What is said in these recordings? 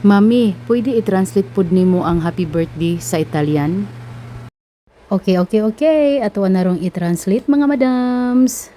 Mami, pwede i-translate pud nimo ang happy birthday sa Italian? Okay. Ato na rong i-translate, mga madams.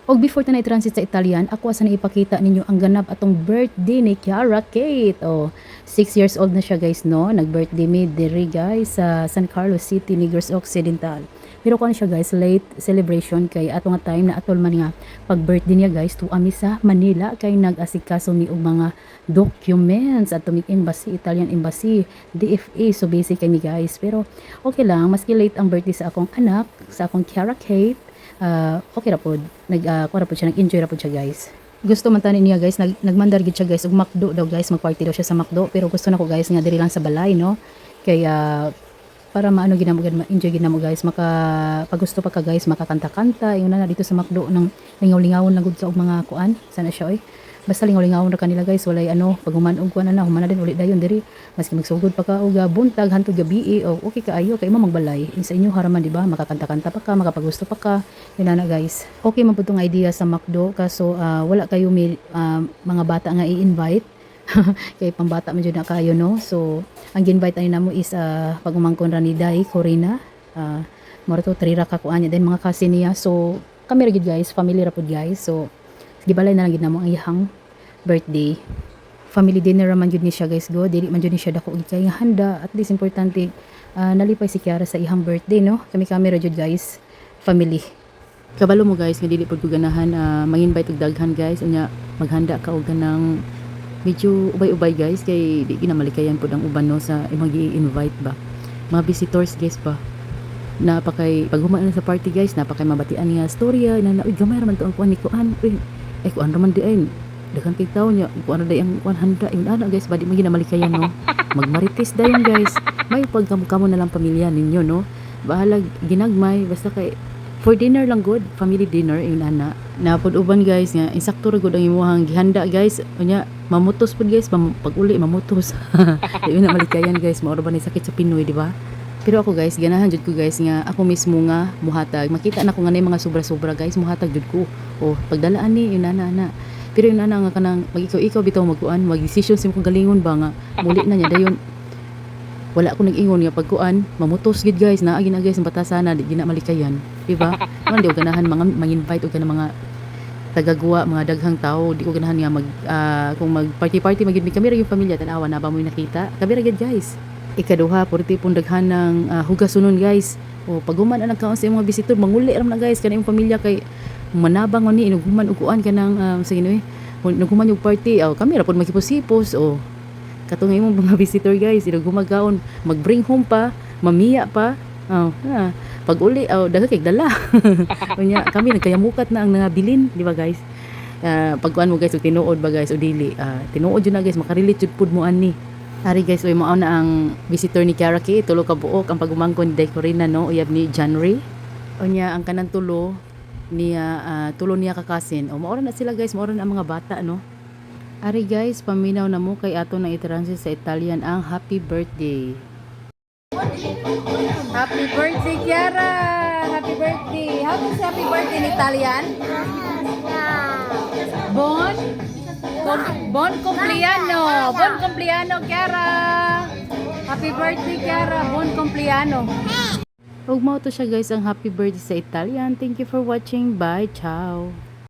Og before ta na i-translate sa Italian, ako asa na ipakita ninyo ang ganap atong birthday ni Kiara Kate. Oh, 6 years old na siya, guys, no? Nag-birthday mi diri, guys, sa San Carlos City, Negros Occidental. Pero kuan siya, guys, late celebration kay ato nga time na atol man nga pag birthday niya, guys, tuwa mi sa Manila kay nag-asikaso mi og mga documents at tumig embassy, Italian Embassy, DFA. So busy kami, guys. Pero okay lang, maski late ang birthday sa akong anak, sa akong Kiara Kate, okay ra pod, nag kuha ra pod siya, nag-enjoy ra pod siya, guys. Gusto man tani niya, guys, nagmandar gid siya, guys, og McDo daw, guys, magparty daw siya sa McDo, pero gusto nako, guys, nga diri lang sa balay, no, kaya para maano gid namo gid, ma-enjoy gid namo, guys, maka pag gusto pa ka, guys, makakanta-kanta ingon na dito sa McDo nang lingaw-lingawon lang gud sa og mga kuan sana siya oy. Basta lingaw-lingawon ra kanila, guys, walay ano, pag human og kuan na, human na din uli dayon diri, maski magsugod pa ka og buntag hantod gabi, o okay kaayo kay mo magbalay sa inyo haraman, di ba? Makakanta-kanta pa ka, makapagusto pa ka, yun na, guys. Okay man pud tong idea sa McDo, kaso wala kayo may mga bata nga i-invite kay pambata man jud na kayo, no? So ang gi-invite ani namo is pag-umangkon ra ni Dai Corina, mao to trira ka kuan niya, then mga cousin niya. So kami ra gid, guys, family ra pud, guys. So gibalay na lang gid namo ang iyang birthday. Family dinner ra man jud ni siya, guys go. Dili man jud ni siya dako gid kay nga handa. At least importante nalipay si Kiara sa iyang birthday, no? Kami kami ra jud, guys, family. Kabalo mo, guys, nga dili pud ko ganahan mang-invite og daghan, guys, unya maghanda ka og kanang medyo ubay-ubay, guys, kay di ginamalikayan pud ang uban, no, sa imong gi-invite ba, mga visitors, guys, ba napakay pag human na sa party, guys, napakay mabatian nga storya na, "Uy, gamay ra man to ang kuan ni kuan, uy, ay kuan ra man di ay daghan kay tawo niya, kuan ra day ang kuan handa," ingon ana, guys ba. Di man ginamalikayan, no? Magmarites dayon, guys. May pag kamo na lang pamilya ninyo, no? Bahalag ginagmay, basta kay for dinner lang good, family dinner, ingon ana na pud. Uban, guys, nga insakto ra gud ang imuhang gihanda, guys, unya mamutos pud, guys, pag uli mamutos. Di na malikayan, guys. Mao ra ba ni sakit sa Pinoy, di ba? Pero ako, guys, ganahan jud ko, guys, nga ako mismo nga muhatag. Makita na ko nga nay mga sobra-sobra, guys, muhatag jud ko. O pagdalaan ni yun ana ana. Pero yun ana nga kanang mag ikaw-ikaw bitaw magkuan, mag-decision sa imong galingon ba nga muli na niya dayon, wala ko nag-ingon nga pagkuan mamutos gid, guys. Naa gina, guys, ang batasana, di gina malikayan, di ba man? Di ko ganahan mga mang-invite og kanang mga tagaguwa, mga daghang tao. Di ko ganahan nga mag kung mag party party magid mi, kami ra yung pamilya. Tan-awa na ba mo nakita, kami ra gid, guys. Ikaduha, purti pong daghan ng hugasunon, guys. O pag human ang nagkaon sa imong mga visitor, manguli ra man na, guys, kanang imong pamilya kay manabang man ni inughuman og kuan kanang sa Ginoo naghuman yung party. Oh, kami ra pud maghipos-hipos. O katong imong mga visitor, guys, inog humagaon, mag-bring home pa, mamiya pa. Oh, ha. Pag uli, oh, daghan kay dala. Unya kami nagkayamukat na ang nangabilin, di ba, guys? Pagkuan mo, guys, og tinuod ba, guys, o dili, tinuod jud na, guys, makarelate jud pud mo ani. Ari, guys, uy, mao na ang visitor ni Kiara K, tulo ka buok ang pagumangkon ni Day Corina, no, uyab ni Janry. Unya ang kanang tulo niya, tulo niya ka cousin. O mao ra na sila, guys, mao ra na ang mga bata, no? Ari, guys, paminaw na mo kay ato na i-translate sa Italian ang happy birthday. Happy birthday, Kiara! Happy birthday! How to say happy birthday in Italian? Bon? Bon compleanno! Bon compleanno, Kiara! Happy birthday, Kiara! Bon compleanno! Ug mao to siya, guys, ang happy birthday sa Italian. Thank you for watching. Bye. Ciao.